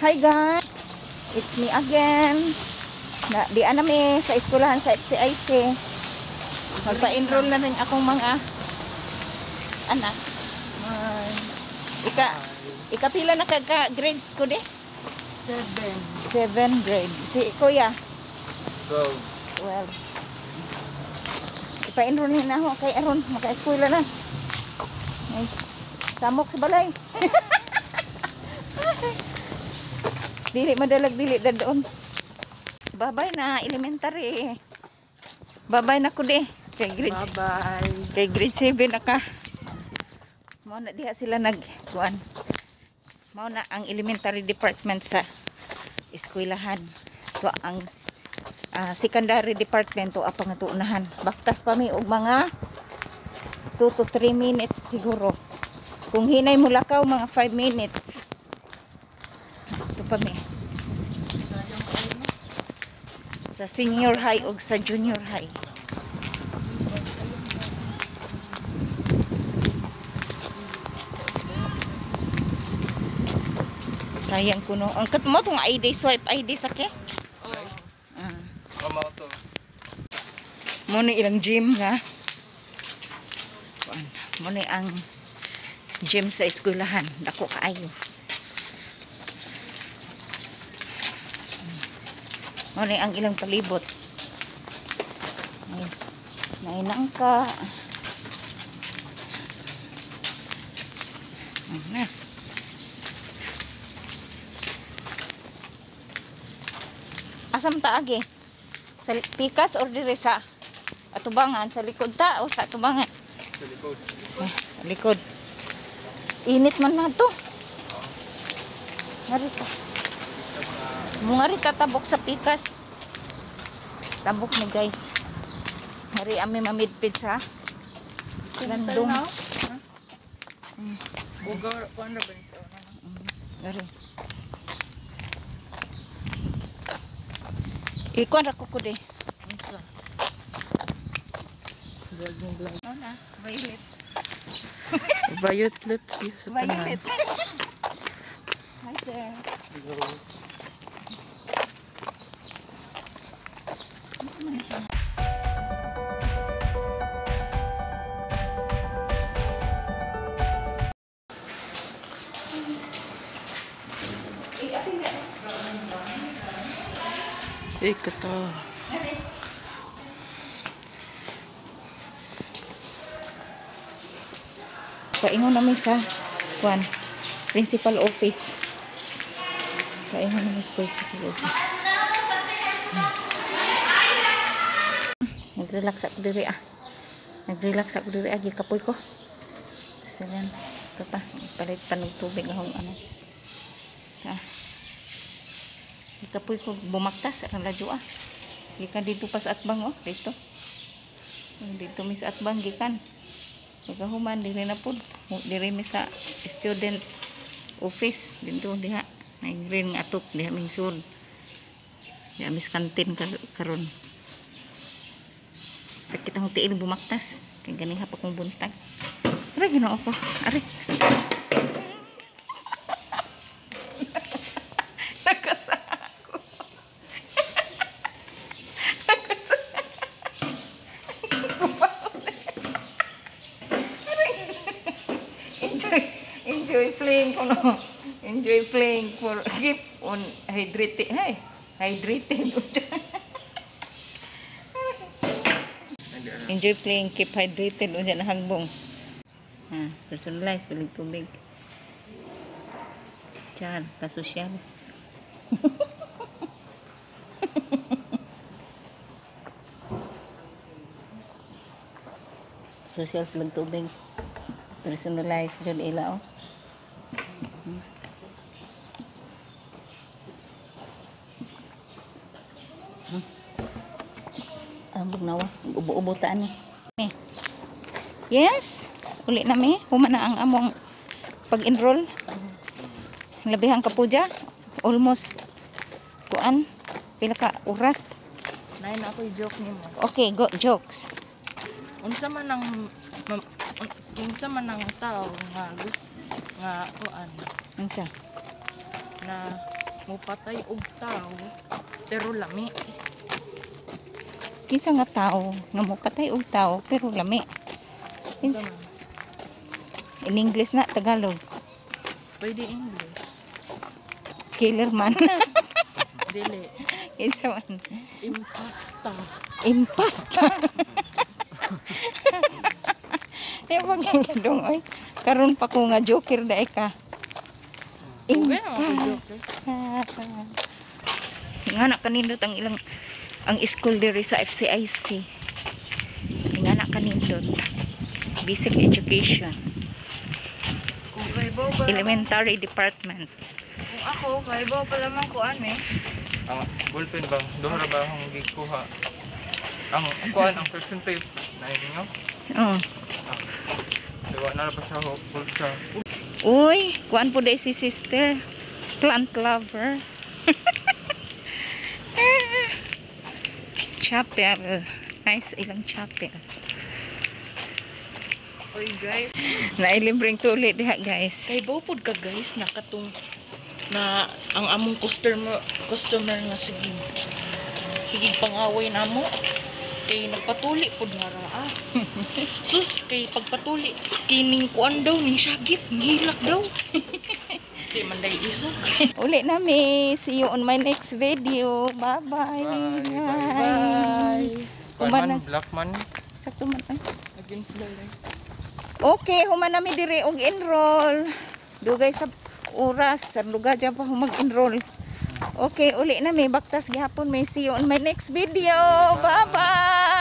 Hi guys! It's me again. Na, di anami sa eskwelahan sa FCIC. Magpa-enroll na rin akong mga anak. Hi. Ikapila na ka grade ko di? 7. 7 grade. Si Kuya, 12. 12. Ipa-enroll na ako kay aron maka-eskwela na. Ay, samok sa balay. Dili madalag dili doon. Babay na elementary. Babay na ko di. Kay grade Bye-bye. Kay grade 7 na ka. Mao na diha sila nag kuan. Mao na ang elementary department sa eskwelahan. To ang secondary department to apa nga tuunahan. Baktas pa mi og mga 2 to 3 minutes siguro. Kung hinay mo lakaw, mga 5 minutes. Ito pa mi. Sa senior high og sa junior high. Sayang kuno. Ang kat mo tong ID, swipe ID sa ke? Oh. Ah. Kama to. Mo ni ilang gym nga. Kuan, mo ni ang gym sa eskwelahan. Dako kaayo. Mo ni ang ilang palibot. Ay, nainangka. Na. Asam taagi? Sa pikas or dire sa atubangan? Sa likod ta o sa atubangan? Sa likod. Eh, likod. Init man na to. Ngari ta. Mungari ta tabok sa pikas. Tabok ni guys. Ngari ami mamidpid sa landong. Bugaw, kuan ra ba ni sa una? Ngari. Ikuan ra ko kude. Unsa? Vlog mo vlog. Ano na? Violet. Violet siya sa tanan. Violet. Hi sir. Eh, kato. Paingon namin sa kuan, principal office. Paingon namin sa principal office. Nag-relax ako diri ah. Nag-relax ako diri ah, gikapoy ko. Salan, ito pa, palit pa ng tubig akong ano. Ah. Gikapoy ko bumaktas aron ladyo ah. Gikan dito pa sa atbang oh, dito. Dito mi sa atbang gikan. Pagkahuman, diri na pud. Diri mi sa student office. Dito diha. May green nga atok diha ming sud. Diha mi sa kantin karon. Sakit ang tiil bumaktas. Kay ganiha pa kong buntag. Aray, Ginoo ko. Aray. Nakasa ako. Nakasa. Enjoy, enjoy playing ko no. Enjoy playing for keep on hydrating. Hey, hydrated. Enjoy playing, keep hydrated unya na hagbong. Ha, personalized bilig tubig. Char, kasosyal. Social silang tubig. Personalized jud ila oh. Ambog nawa, ubo-ubo ta ani. Eh. Yes, uli na mi. Human na ang among pag-enroll. Labihang kapuja. Almost kuan pila ka oras. Nay na ako'y joke nimo. Okay, go jokes. Unsa man ang tao nga gusto nga kuan Unsa? Na Mupatay og tao pero lami? Kinsa nga tao nga mopatay og tao pero lami? Kinsa Kinsa? man? In English na, Tagalog? Pwede English. Killer man. Dili. Kinsa man? Impasta. Impasta. Eh, wag yung gadong, oy. Karon pa ko nga joker da ka. Dugay naman ko joker. Impasta. Nga na kanindot ang ilang ang school diri sa FCIC. Nga na kanindot. Basic Education. Kung kaibaw ba Elementary Department. Kung ako, kaibaw pa lamang ko ano eh. Ang ballpen ba? Duha ra ba akong gikuha? Ang kuan, ang friction tape na inyo. Oh. Ah. Diwa na ra ba siya ho bulsa? Uy, kuan po dai si sister. Plant lover. Chapel. Nice ilang chapel. Oy guys. Nailibreng tuli diha, guys. Kaibaw pud ka, guys, na katong na ang among customer customer nga sige sige pangaway namo kay nagpatuli pud nga ra ah. Sus, kay pagpatuli kining kuan daw ning syagit ngilak daw. Di man day isog. Uli nami. See you on my next video. Bye-bye. Bye. Bye. Kuan Human man, na. black man. Sakto man ay. Against the light. Okay, human nami diri og enroll. Dugay sa oras, sa lugar dyan pa mag-enroll. Okay, uli nami. Baktas gihapon may see you on my next video. Bye-bye.